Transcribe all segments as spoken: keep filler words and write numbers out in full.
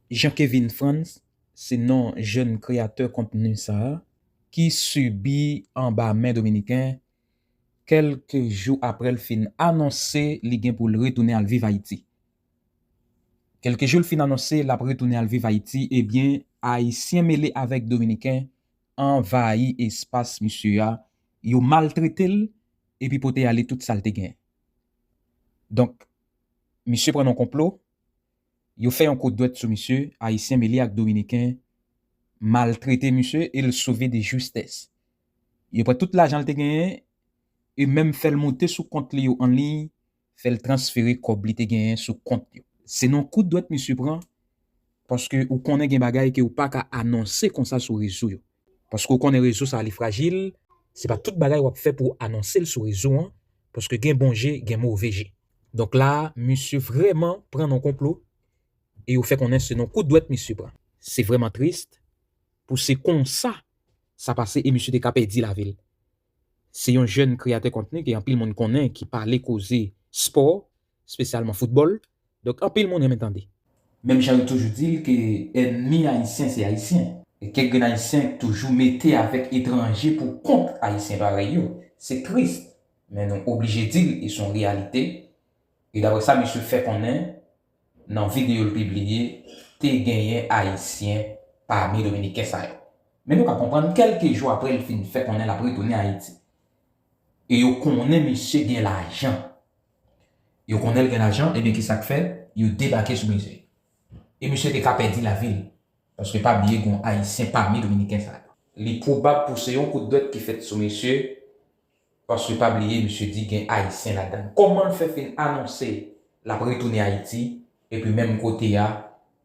Jean Kevin Frantz se non jèn kreyatè kontni sa a ki sibi anba men Dominiken kèlke jou apre l fin anonse li gen pou l retounen al viv Ayiti. Kèlke jou l fin anonse l ap retounen al viv Ayiti, ebyen, Ayisyen mele avèk Dominiken anvayi espas misye a, yo maltrete l, epi pote ale tout sa l te genyen. Donk, misye pran nan konplo, yo fè yon kout dwèt sou misye, Ayisyen mele ak Dominiken maltrete misye e l sove de justès. Yo pran tout lajan l te genyen e menm fè l moute sou kont li yo an liy, fè l transfere kòb li te genyen sou kont yo. Se nan kout dwèt misye pran, paske ou konnen gen bagay ke ou pa ka anonse konsa sou rezo yo. Paske ou konnen rezo sa a li frajil, se pa tout bagay w ap fè pou w anonse l sou rezo an, paske gen bon je, gen move je. Donk la a, misye vrèman pran nan konplo e yo fè konnen se nan kout dwèt misye pran. Se vrèman tris pou se konsa sa pase e misye te ka pèdi lavi l. Se yon jèn kreyatè kontni ke anpil moun konnen ki pale koze spò, espesyalman foutbòl. Donk, anpil moun renmen tande. Menm jan yo toujou di l ke ènmi ayisyen se Ayisyen. E kèk grenn Ayisyen toujou mete avèk etranje pou kont Ayisyen parèy yo. Se tris, men nou oblije di l e se yon reyalite. E daprè sa misye fè konnen nan videyo l pibliye, te genyen Ayisyen pami Dominiken sa yo. Men nou ka konprann kèlke jou apre l fin fè konnen l ap retounen Ayiti. E yo konnen misye gen lajan. Yo konnen l gen lajan, ebyen ki sa k fè? Yo debake sou misye. E misye te ka pèdi lavi l. Paske pa bliye gen Ayisyen pami Dominiken sa yo. Li pwobab pou se yon kout dwèt ki fèt sou misye, paske pa bliye misye di gen Ayisyen ladan l. Kòman l fè fin anonse l ap retounen Ayiti, epi menm kote a,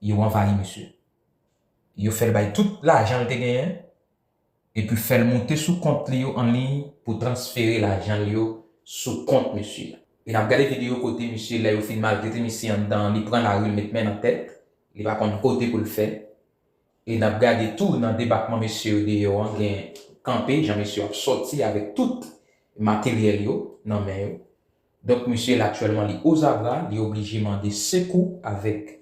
yo anvayi misye? Yo fè l bay tout lajan l te genyen, epi fè l moute sou kont li yo an liy pou transfere lajan l yo sou kont misye a. E n ap gade videyo kote misye, lè yo fin maltrete misye anndan an, li pran lari, l met men nan tèt, li pa konn kote pou l fè. E n ap gade tou nan debakman mesye yo deyò an, gen kanpe, jan mesye yo ap sòti avèk tout materyèl yo nan men yo. Donk, misye la aktyèlman li ozavra, li oblije mande sekou avèk,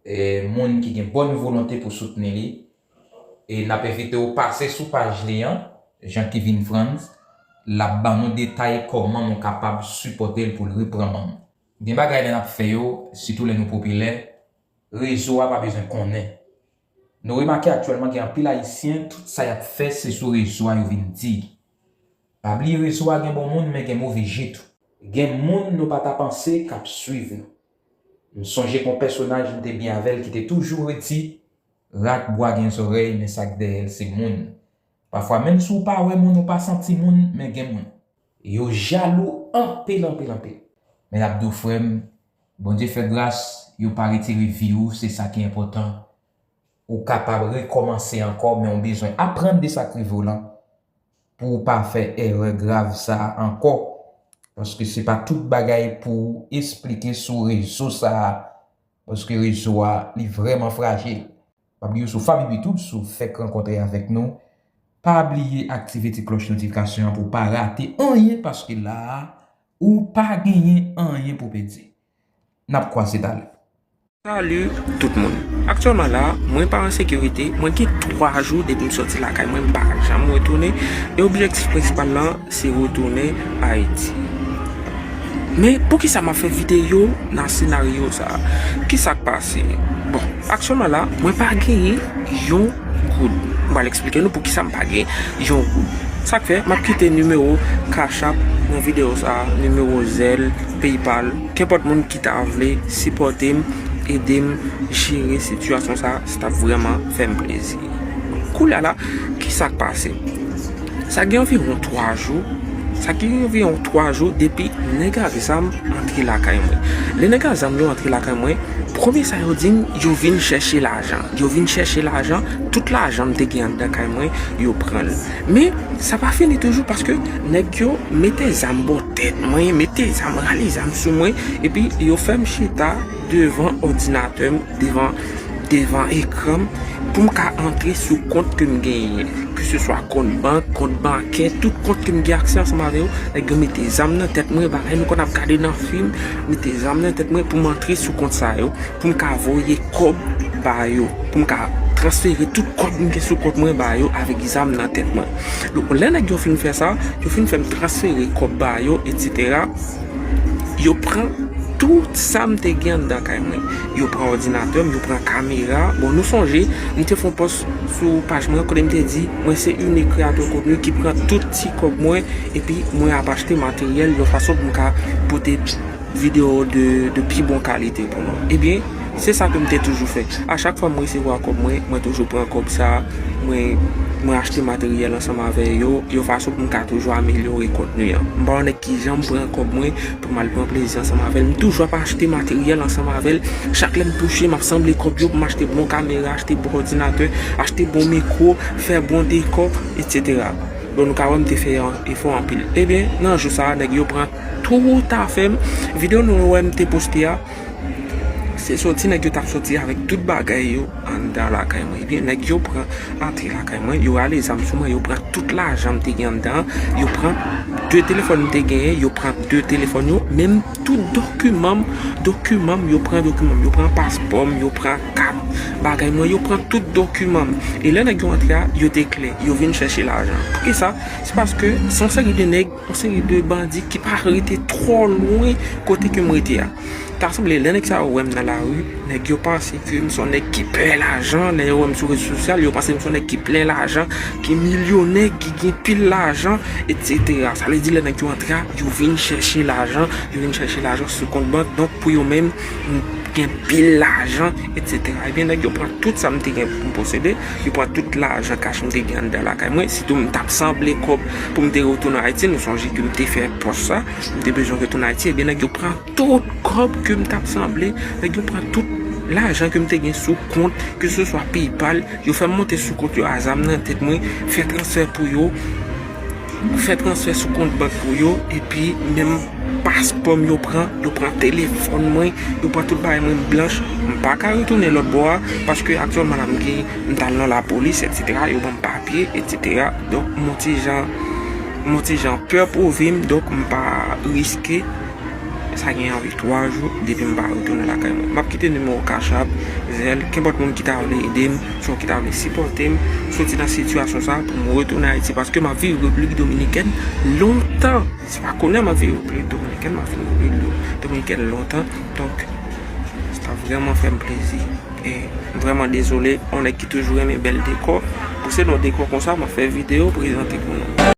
eh, moun ki gen bòn volonte pou soutni li. E n ap envite w pase sou paj li an, Jean Kevin Frantz, l ap ban nou detay kòman nou kapab sipòte l pou l repran manm. Gen bagay lè n ap fè yo, sitou lè nou popilè, rezo a pa bezwen konnen. Nou remake aktyèlman gen anpil Ayisyen, tout sa y ap fè se sou rezo a yo vin di. Pa bliye rezo a gen bon moun, men gen move je tou. Gen moun nou pa ta panse k ap swiv nou. M sonje gen yon pèsonaj m te byen avè l ki te toujou redi, rat bwa gen zòrèy, men sa k dèyè l se moun. Pafwa, menm si w pa wè moun, ou pa santi moun, men gen moun. Yo jalou anpil, anpil, anpil. Men n ap di w, frè m, Bondye fè gras, yo pa retire vi w, se sa ki enpòtan. Ou kapab rekòmanse ankò, men w bezwen aprann de sa k rive w lan pou w pa fè erè grav sa a ankò. Paske se pa tout bagay pou w esplike sou rezo sa a, paske rezo a, li vrèman frajil. Pa bliye w sou Faby Bitoul, si w fèk rankontre avèk nou, pa bliye aktive ti klòch notifikasyon an pou w pa rate anyen, paske la a, ou pa genyen anyen pou w pèdi. N ap kwaze talè. Salut tout moun. Aktyèlman la, mwen pa an sekirite, mwen gen twa jou depi m sòti lakay mwen, m pa janm retounen, e objektif prensipal lan, se retounen Ayiti. Men poukisa m ap fè videyo nan senaryo sa a? Kisa k pase? Bon, aktyèlman la, mwen pa genyen yon goud. M pral eksplike nou poukisa m pa gen yon goud. Sa k fè, m ap kite nimewo Cash App nan videyo sa a, nimewo Zelle, PayPal, kenpòt moun ki ta vle sipòte m, ede m jere sitiyasyon sa a, sa t ap vrèman fè m plezi. Koulye a la, kisa k pase? Sa gen anviwon twa jou, sa gen anviwon twa jou depi nèg ak zam antre lakay mwen. Lè nèg ak zam yo antre lakay mwen, premye sa yo di m, yo vin chèche lajan. Yo vin chèche lajan, tout lajan m te gen anndan kay mwen, yo pran l. Men, sa pa fini toujou paske nèg yo mete zam bò tèt mwen, mete zam, rale zam sou mwen, epi yo fè m chita devan òdinatè m, devan, devan ekran m, pou m ka antre sou kont ke m genyen. Keseswa kont bank, kont bankè, tout kont ke m gen aksè ansanm avè yo, nèg yo mete zam nan tèt mwen, bagay nou konn ap gade nan fim, mete zam nan tèt mwen pou m antre sou kont sa yo, pou m ka voye kòb ba yo, pou m ka transfere tout kòb m gen sou kont mwen ba yo avèk zam nan tèt mwen. Donk, lè nèg yo fin fè sa, yo fin fè m transfere kòb ba yo, etsetera. Yo pran tout sa m te gen anndan kay mwen. Yo pran òdinatè m, yo pran kamera. Bon, nou sonje, m te fè yon pòs sou paj mwen kote m te di, mwen se inik kreyatè kontni ki pran tout ti kòb mwen, epi mwen ap achte materyèl yon fason pou m ka pote videyo de, de pi bon kalite pou nou. Ebyen, se sa ke m te toujou fè. A chak fwa m resevwa kòb mwen, mwen toujou pran kòb sa, mwen, mwen achte materyèl ansanm avè yo, yon fason pou m ka toujou amelyore kontni an. M pa yon nèg ki janm pran kòb mwen pou m al pran plezi ansanm avè l. M toujou ap achte materyèl ansanm avè l. Chak lè m touche, m ap sanble kòb yo pou m achte bon kamera, achte bon òdinatè, achte bon mikwo, fè bon dekò, etsetera. Bon, nou ka wè m te fè efò anpil. Ebyen, nan jou sa a, nèg yo pran tout afè m. Videyo nou wè m te poste a, se soti nèg yo t ap soti avèk tout bagay yo anndan lakay mwen. Ebyen, nèg yo pran antre lakay mwen, yo rale zam sou mwen, yo pran tout lajan m te gen anndan an, yo pran de telefòn m te genyen, yo pran de telefòn yo, menm tout dokiman m, dokiman m, yo pran dokiman m, yo pran paspò m, yo pran kat bagay mwen, yo pran tout dokiman m. E lè nèg yo antre a, yo te klè, yo vin chèche lajan. Poukisa? Se paske se yon seri de nèg, yon seri de bandi ki pa rete twò lwen kote ke m rete a. Ta sanble lè nèg sa yo wè m nan lari, nèg yo panse ke m se yon nèg ki pè lajan, lè yo wè m sou rezo sosyal, yo panse m se yon nèg ki plen lajan, ki milyonè, ki gen pil lajan, etsetera. Sa vle di lè nèg yo antre a, yo vin chèche lajan, yo vin chèche lajan sou kont bank. Donk, pou yo menm, m gen pil lajan, etsetera. Ebyen, nèg yo pran tout sa m te gen pou m posede, yo pran tout lajan kach m te gen anndan lakay mwen, sitou m t ap sanble kòb pou m te retounen Ayiti. Nou sonje ke m te fè pòs sa, m te bezwen retounen Ayiti, ebyen, nèg yo pran tout kòb ke m t ap sanble, nèg yo pran tout lajan ke m te gen sou kont, ke se swa PayPal, yo fè m monte sou kont yo a zam nan tèt mwen, fè transfè pou yo, fè transfè sou kont bank pou yo, epi menm paspò m yo pran, yo pran telefòn mwen, yo pran tout bagay mwen blanch, m pa ka retounen lòt bò a, paske aktyèlman la m gen, m t al nan lapolis, etsetera, yo ban m papye, etsetera. Donk, m yon ti jan, m yon ti jan pè pou vi m, donk m pa riske. Sa gen anvi twa jou depi m pa retounen lakay mwen. M ap kite nimewo Cash App, Zelle, kenpòt moun ki ta vle ede m, swa ki ta vle sipòte m, soti nan sitiyasyon sa a pou m retounen Ayiti, paske m ap viv Repiblik Dominikèn lontan. Se pa kounye a m ap viv Repiblik Dominikèn, m ap viv Repiblik Dominikèn lontan. Donk, sa vrèman fè m plezi. E m vrèman dezole, yon nèg ki toujou renmen bèl dekò. Pou se yon dekò konsa, m ap fè videyo prezante pou nou.